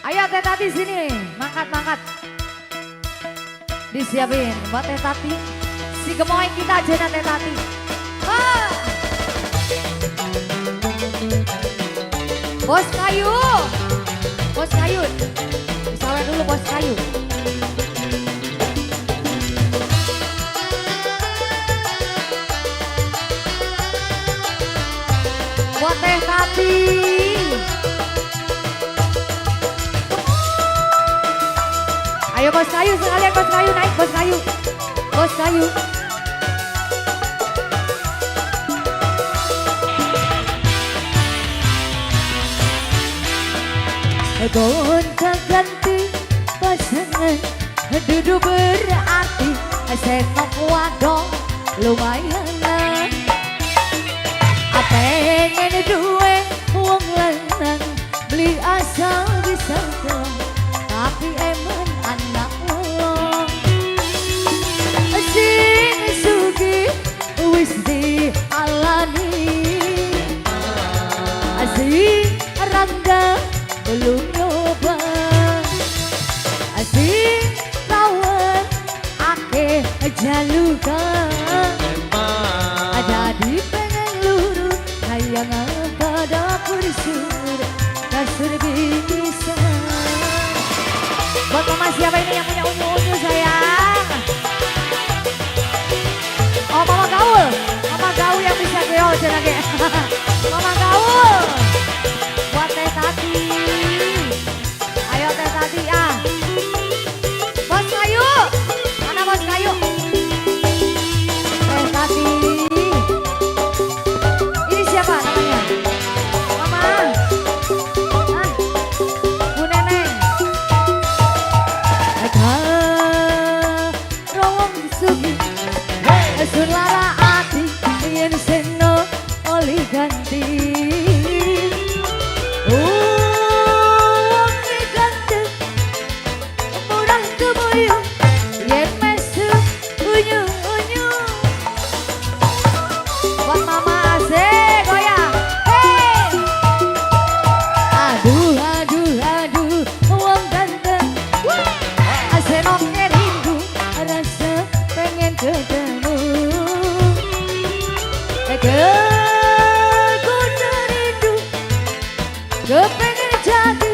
Ayo Teh Tati sini, mangkat mangkat. Disiapin buat Teh Tati. Si gemoy kita aja Teh Tati. Ah. Bos kayu. Bos kayu. Disawer dulu bos kayu. Buat Teh Tati. Ayo bos kayu sekalian, bos kayu naik, bos kayu. Bos kayu. Gonta ganti pasangan duduk berarti senok wadon lumayan. Pengen duwe wong lanang beli asal bisa kelong, tapi eman anak wong sing sugih wis dialani, sing randa belum nyoba, sing lawan akeh jalukan. Ada di pengen luru kayak ngapa dapur sur kasur bisa. Buat mama siapa ini yang punya unyu-unyu sayang? Oh mama gaul, mama gaul yang bisa geol cenage. Mama gaul. Buat Teh Tati. Ayo Teh Tati ah. Bos kayu. Mana bos kayu? Teh Tati. Ini siapa namanya? Mama. Ah. Bu Neneng. Karo wong sugih sun lara ati yen seno oli ganti. Wong ganteng murah kemuyu yen mesum unyu-unyu. Buat mama asik goyang. Hey. Aduh aduh aduh wong ganteng senoke rindu rasa pengen ketemu. Kegoda rindu kepengen jadi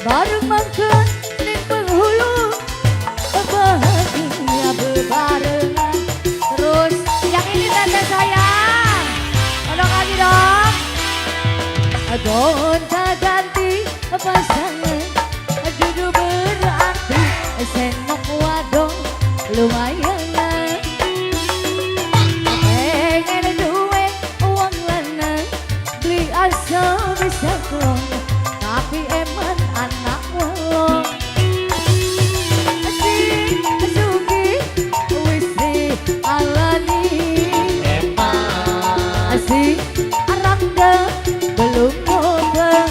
bareng mangken ning penghulu bahagia bebarengan. Terus yang ini teteh sayang, tolong lagi dong. Gonta ganti pasangan duduk berarti senok wadon lumayan. Pengen duwe wong lanang beli asal bisa klon, tapi eman anak wong sing sugih wis dialani, sing randa belum nyoba,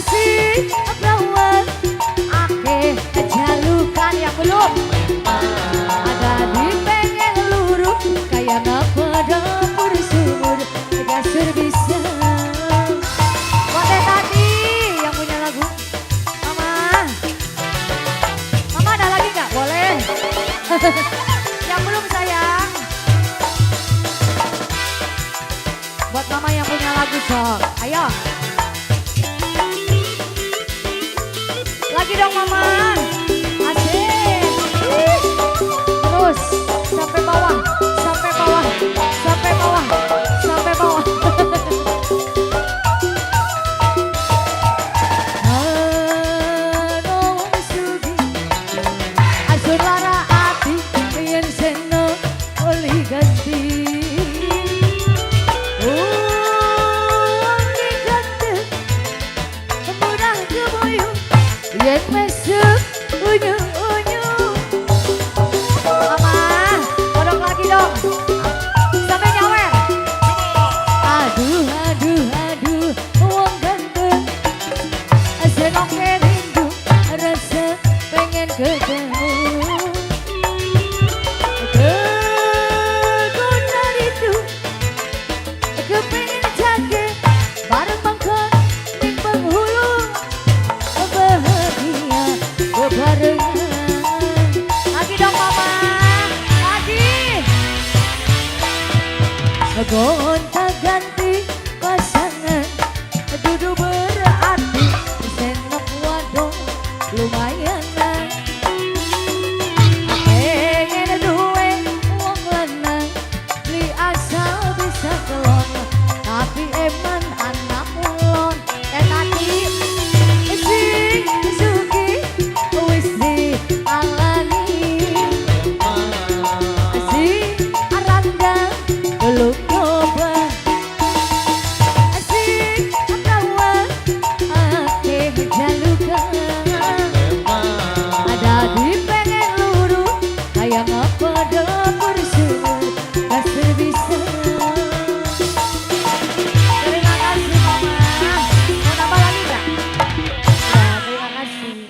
sing perawan akeh jalukan yang belum ada di pengen luru kayak ngapa dapur sumur kasur bisa. Buat Teh Tati yang punya lagu. Mama, Mama ada lagi nggak? Boleh. Yang belum sayang. Buat Mama yang punya lagu sok. Ayo. Lagi dong Mama. Asik. Terus sampai bawah, sampai bawah, sampai bawah, sampai bawah. Ana wong sugih asun lara ati yen seno oli ganti. Wong ganteng murah gemuyu yen mesum unyu-unyu. Mama, kodok lagi dong. Sampai nyawer. Aduh aduh aduh wong ganteng senoke rindu rasa pengen ketemu. Kegoda rindu kepengen jage bareng mangkon ning penghulu. Monggo.